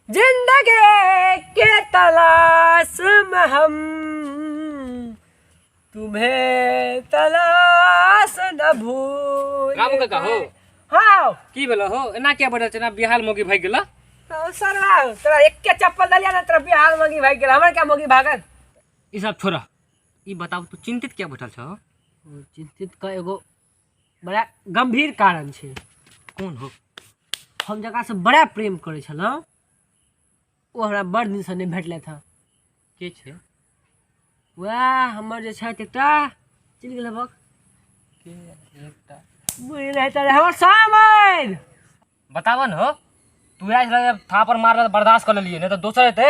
जिंदगी के तलाश में हम तुम्हें तलाश न भूल रामू काका हो। हाँ। की भेल हो, एना किया बैठल छै? एना बिहार मौगी भागि गेल। तो सरवा, तोरा एके चप्पल दलिया ना तोरा बिहार मौगी भागि गेल, हमर क्या मौगी भागल? ई सब छोड़, ई बताउ तू चिंतित किया बैठल छह? चिंतित का एगो बड़ा गंभीर कारण छै। कोन हो? हम जकरासँ बड़ा प्रेम करै छलहुँ ओ हमरा बड़ दिनसँ नहि भेटलथि हँ। के छै? वएह हमर जे छथि एकटा, चलि गेल हेबक। के एकटा? बुझि नहि तऽ हमर सामन। बताबऽ ने हो, तू आयल छलै थापर मारल बर्दाश्त कऽ लेलियै, नहि तऽ दोसर हेतै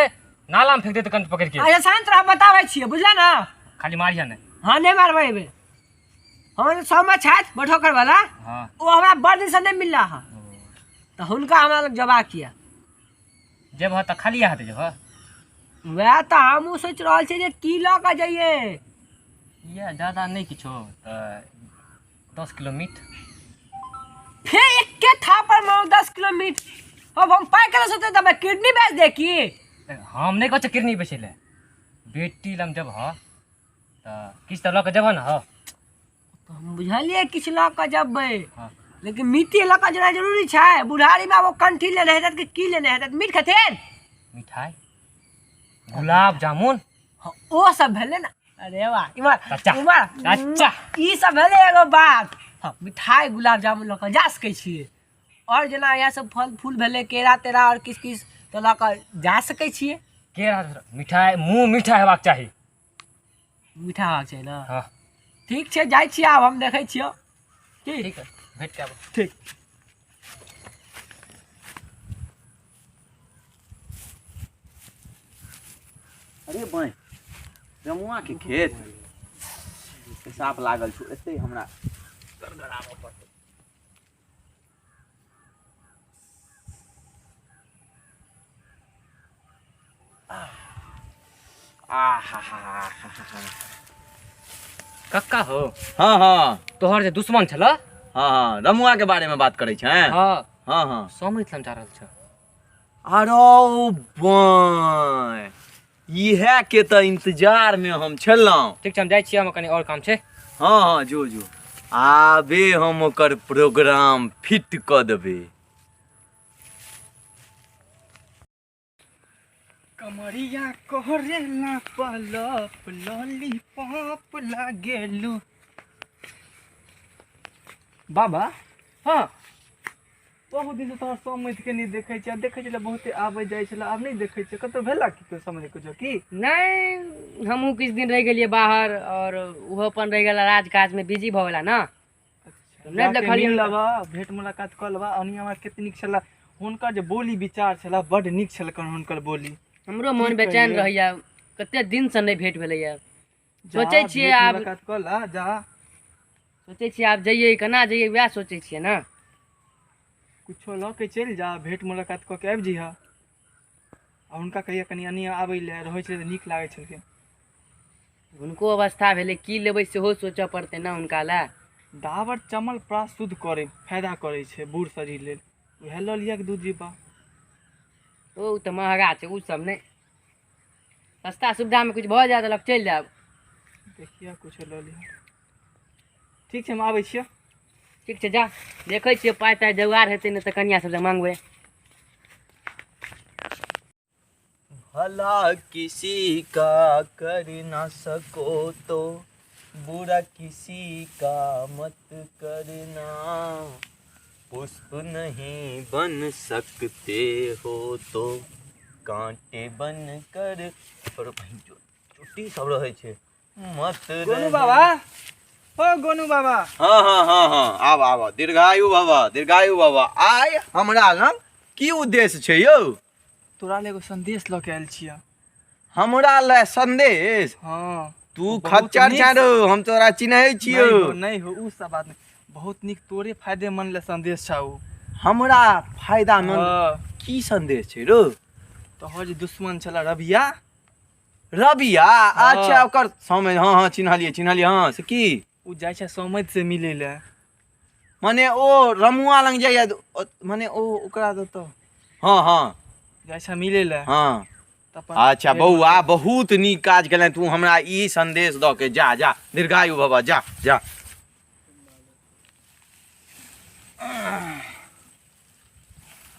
नालामे फेंक देतै कंठ पकड़ि के। अच्छा शांत रह, बताबै छियै, बुझला ने? खाली मारिहे नहि। हँ, नहि मारबै एहिबेर। हमर जे सामन छथि बठोकर वाला, ओ हमरा बड़ दिनसँ नहि मिलला हँ, तऽ हुनका हमरा लग जबाक यऽ। जेबह तऽ खाली हाथ जेबह? वएह तऽ हमहूँ सोचि रहल छियै जे की लऽ कऽ जइयै। इएह ज्यादा नहि किछो तऽ 10 किलो मीट। फेर एके थापर मारू 10 किलो मीट? अब हम पाइ केना सोचते देबै? किडनी बेच दे की? हम नहि कहै छियै किडनी बेचै लए। बेटी लग जेबह तऽ किछु तऽ लऽ कऽ जेबह ने हौ? तऽ हम बुझलियै किछु लऽ कऽ जेबै, लेकिन मीटे लऽ कऽ जेनाइ जरूरी छै? बुढ़ारीमे आब ओ कंठी लेने हेतै कि की लेने हेतै? मीट खेथिन? मिठाइ, गुलाब जामुन। हँ, ओ सब भेलै ने। अरे वाह, इम्हर अच्छा, इम्हर। अच्छा। ई सब भेलै एगो बात। हँ, मिठाइ गुलाब जामुन लऽ कऽ जा सकै छियै, आओर जेना इएह सब फल फूल भेलै, केरा तेरा आओर किछु किछु तऽ लऽ कऽ जा सकै छियै। केरा, मिठाइ, मुँह मीठा हेबाक चाही। मीठा हेबाक चाही ने? हँ। ठीक छै, जाइ छियै आब हम, देखै छियौ। ठीक। ठीक है, भेट के आबो। ठीक। अरे बहिन, रमुआके खेत साप लागल छौ, एते हमरा गड़गड़ाबऽ पड़तौ। आहा। कक्का हो। हाँ हाँ। तोहर जे दुश्मन छल। हाँ हाँ, रमुआ के बारे में बात करै छै? हाँ। हाँ हाँ। समझ हम जा रहल छ। अरे बाय, इएह के तऽ इंतजार में हम छलहुँ। ठीक छै, हम जाइ छियै, हमरा कनि आओर काम छै। हाँ हाँ, जो जो, आबे हम ओकर प्रोग्राम फिट कऽ देबै। कमरिया करेला पलप लॉलीपॉप लागेलू। बाबा। हाँ। बहुत दिनसँ तोहर समझ के नहि देखै छियै। देखै छलै बहुते, आबै जाइ छलै, आब नहि देखै छियै। कतहु भेला की कोइ समझ कुछो की? नहि, हमहूँ किछु दिन रहि गेलियै बाहर आओर ओहो अपन रहि गेला, राज काजमे बिजी भऽ गेला ने। नहि जाके देखलियै मिल हुनका। लेबा, भेंट मुलाकात कऽ लेबा। अनी हमरा कते नीक छलै हुनकर जे बोली विचार छलै, बड्ड नीक छलखिन हुनकर बोली। हमरो मन की बेचैन कहियै? रहैया, कते दिनसँ नहि भेंट भेलैया। जा, सोचै छियै भेंट आब मुलाकात कऽ ला जा। सोचै छियै आब जइयै, केना जइयै वएह सोचै छियै ने। कुछो लऽ के चलि जा, भेंट मुलाकात कऽ के आबि जइहा आ हुनका कहिया कनि अनी आबै लए रहै छलै तऽ नीक लागै छलखिन। हुनको अवस्था भेलै, की लेबै सेहो सोचऽ पड़तै ने हुनका लए। डाबर चमल प्रास शुद्ध करै फायदा करै छै बूढ़ शरीर लेल, उएह लऽ लिअ दू डिब्बा। ओ तऽ महगा छै, ओ सब नहि, सस्ता सुविधामे किछु भऽ जायत लग चलि जायब। देखिए, कुछो लऽ लिअ। ठीक छै, हम आबै छियै। ठीक छै, जा, देखै छियै पाइ ताइ जोगाड़ हेतै, नहि तऽ कनिया सबसँ मांगबै। भला किसी का कर ना सको तो बुरा किसी का मत करना, पुष्प नहीं बन सकते हो तो कांटे बन कर पर बहिन चोटी सब रहै छै मत गोनू रहे। बाबा हो, गोनू बाबा। हाँ हाँ हाँ हाँ, आब आब, दीर्घायु भव, दीर्घायु भव। आइ हमरा लग की उद्देश्य छै यौ? तोरा लए एगो संदेश लऽ के आयल छियै। हमरा लए संदेश? हाँ। तू बहुत खच्चर नीक छे रौ, हम तोरा चिन्है छियौ। नहि हो, नहि हो, उ सब बात नहि, बहुत नीक तोरे फायदेमंद लए संदेश छौ उ। हमरा फायदामंद? हाँ। की संदेश छै रौ? तोहर जे दुश्मन छला रबिया। रबिया? हाँ। अच्छा, ओकर समझ, हाँ हाँ, चिन्हलियै चिन्हलियै, हाँ, से की? उ जाइ छै समैध से मिलै लए। मने ओ रमुआ लग जाइए, मने ओ ओकरा दऽ तऽ, हाँ हाँ। जाइ छै मिलै लए। हँ। तऽ अपन अच्छा भेंट बौआ, मुलाकात। बहुत नीक काज केलनि तू हमरा ई संदेश दऽ के। जा जा, दीर्घायु भव, जा जा।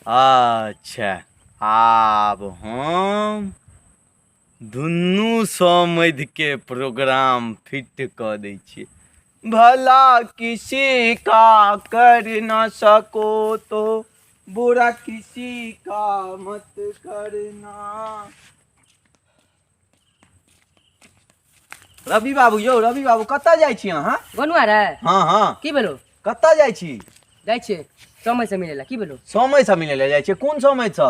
अच्छा, आब हम दुनू समधिके प्रोग्राम फिट कऽ दै छियै। भला किसी का कर न सको तो बुरा किसी का मत करना। रवि बाबू, यौ रवि बाबू, कतऽ जाइ छी अहाँ? गोनुआ रे। हँ हँ। की भेलो? कतऽ जाइ छी? जाइ छियै समय से मिलै ला। की भेलो? समय से मिलै लए जाइ छियै? कोन समय से?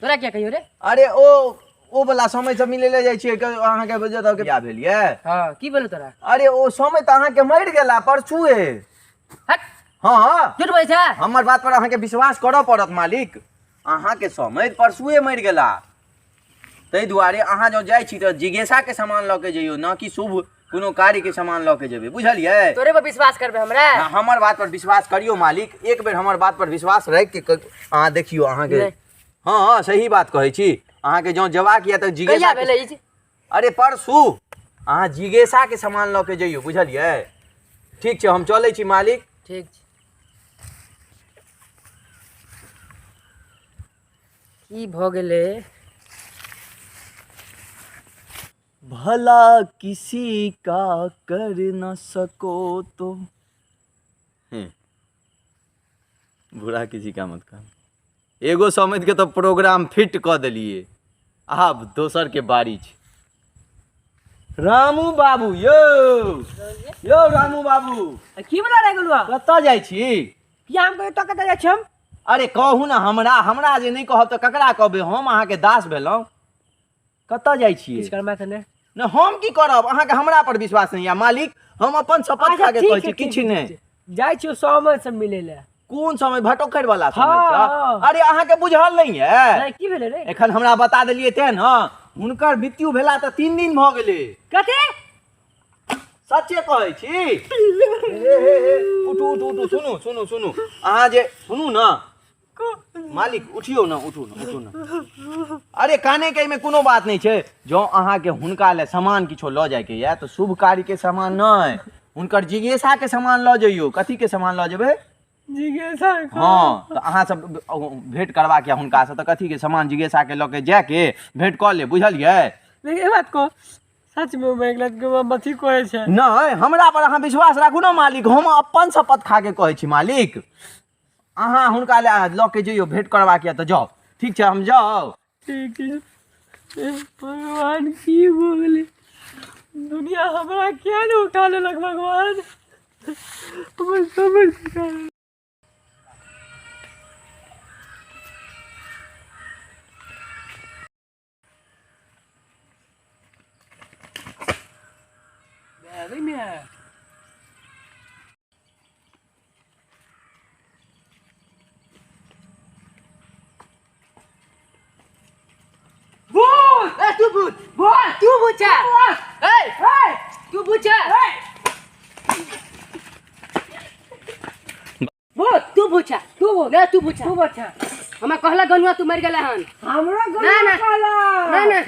तोरा क्या कहियो रे? अरे ओ वाला समय से मिलै लए जाइ छियै, अहाँके जतऽ के बियाह भेल ये। हँ, की भेलो तोरा? अरे ओ समय तऽ अहाँके मरि गेला परसुए। हट। हँ हँ। झूठ बजै छै। हमर बात पर अहाँके विश्वास करऽ पड़त मालिक। अहाँके समय परसुए मरि गेला, ताहि दुआरे अहाँ जँ जाइ छी तऽ जिज्ञासाके सामान लऽ के जइयौ, न कि शुभ कोनो कार्यके सामान लऽ के जेबै, बुझलियै? तोरे पर विश्वास करबै हमरा? हँ, हमर बात पर विश्वास करियौ मालिक, एक बेर हमर बात पर विश्वास राखि के अहाँ देखियौ अहाँके। नहि। हँ हँ, सही बात कहै छी। अहाँके जँ जेबाक यऽ तऽ कहिया जिज्ञासा भेलै ई चीज? अरे परसू। अहाँ जिज्ञासाके सामान लऽ के जइयौ, बुझलियै? ठीक छै, हम चलै छी मालिक। ठीक छै। की भऽ गेलै? भला किसी का कर न सको तो बुरा किसी का मत कर। एगो समझ के तऽ प्रोग्राम फिट कऽ देलियै, आब दोसर के बारी छै। रामू बाबू, यौ यौ रामू बाबू। की बला रहि गेलौ? कतऽ जाइ छी? किया, हम कहियो कतऽ जाइ छी हम? अरे कहू ने हमरा, हमरा जे नहि कहब तऽ ककरा कहबै? हम अहाँके दास भेलहुँ। कतऽ जाइ छियै? किछु करबै तऽ नहि। नहि, हम की करब? अहाँके हमरा पर विश्वास नहि यऽ मालिक? हम अपन शपथ अच्छा, खा के ठीक कहै छै, छी, ठीक किछु छै, नहि। ठीक छै। जाइ छियौ समय से मिलै लए। कोन समय? भटोखरि वाला समय? हँ, छै? हँ। अरे अहाँके बुझल नहि यऽ? नहि, की भेलै रे? एखन हमरा बता देलियै तें ने। हुनकर मृत्यु भेला तऽ 3 दिन भऽ गेलै। कथी? सच्चे कहै छी। हे हे हे, उठू उठू उठू, सुनू सुनू सुनू, अहाँ जे सुनू ने मालिक, उठियौ ने, उठू ने, उठू ने। अरे काने के एहिमे कोनो बात नहि छै। जँ अहाँके हुनका लए सामान किछो लऽ जायके यऽ तऽ शुभ कार्यके सामान नहि, हुनकर जिज्ञासाके सामान लऽ जइयौ। कथीके सामान लऽ जेबै? जिज्ञासा। हँ, तऽ अहाँ सब भेंट करबाक यऽ हुनकासँ तऽ कथीके सामान? जिज्ञासाके लऽ के जायके भेंट कऽ लेब, बुझलियै? लेकिन ई बात कह, सच में मरि गेलै कि अथी कहै छै? नहि, हमरा पर अहाँ विश्वास राखू ने मालिक, हम अपन शपथ खा के कहै छी मालिक। अहाँ हुनका लए लऽ के जइयौ, भेंट करबाक यऽ तऽ जाउ। ठीक छै, हम जाउ। ठीक छै। हे भगवान, की भऽ गेलै? दुनिया हमरा किया नहि उठा लेलक भगवान? हमर समझ उठा लेलक। ए, तू भूत, तू भूत छे। ए, तू भूत छे। भूत, तू भूत छे। तू भूत। नहीं, तू भूत छे। तू भूत छे। हमरा कहला गनुआ तू मर गेला हन। हमरा ना, गनुआ ना। कहला। ना ना।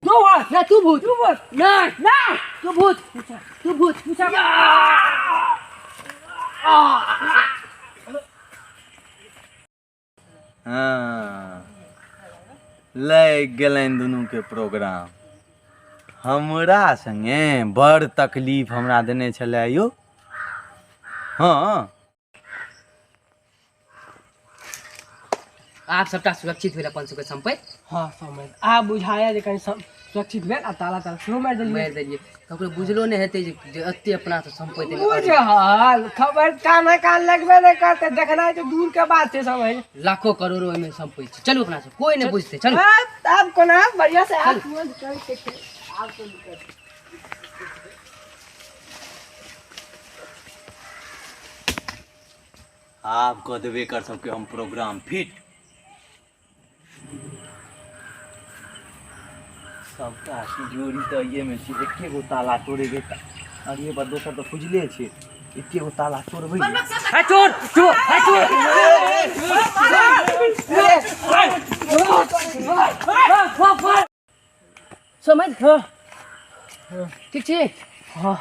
तू भूत। ना, तू भूत। तू भूत। ना। ना। तू भूत, तू भूत। हँ, लागि गेलनि दुनूके प्रोग्राम। हमरा सङ्गे बड़ तकलीफ हमरा देने छलै यौ। हँ। आब सबटा सुरक्षित भेल अपन सबके संपत्ति। हँ, समझ आब बुझाया जे कनि सुरक्षित भेल आ ताला ताला सेहो मारि देलियै। मारि देलियै, ककरो बुझलो नहि हेतै जे एते अपना सब संपत्ति एहिमे बुझल खबर कान कान लगबे नहि करतै, देखनाइ तऽ दूर के बात छै समझ। लाखों करोड़ों ओहिमे संपत्ति छै। चलू, अपना सब कोई नहि बुझतै, चलू। आब कोना बढ़िया से आब करके छै, आब कोन दिक्कत? आब कऽ देबै एकर सबके हम प्रोग्राम फिट। सबटा तिजोरी तऽ एहिमे छै, एके गो ताला तोड़ेके। अरे बा दोसर तऽ खुजले छै, एके गो ताला तोड़बै ने। है चोर चोर, है चोर। समझ ठीक छी? हाँ।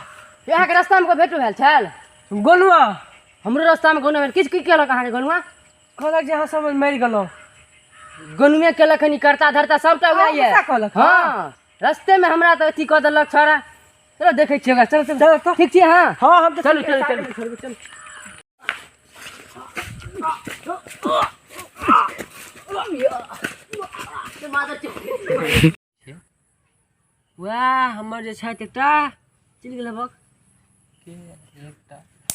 अहाँके रास्तामे कोइ भेट भेल छल? गोलुआ। हमरो रास्तामे गोनुआ भेल। किछु की केलक अहाँके गोनुआ? कहलक जे अहाँ सब मरि गेलहुँ। गोनुए केलक हन ई, करता धरता सबटा वएह अहाँ यऽ। गुस्सा कहलक? हँ, रस्तेमे हमरा तऽ अथी कऽ देलक छौड़ा। चलो देखै छियै ओकरा, चलो चलो। चलो तऽ। ठीक छी अहाँ? हँ, हम तऽ चलू, ठीक छी। चलू, चलू। चलू, चलू। वएह हमर जे छथि एकटा चलि गेल हेबक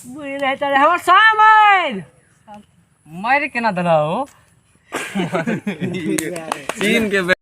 बुझि रहै तऽ हमर सामन मारि केना देलह हो? चीन के।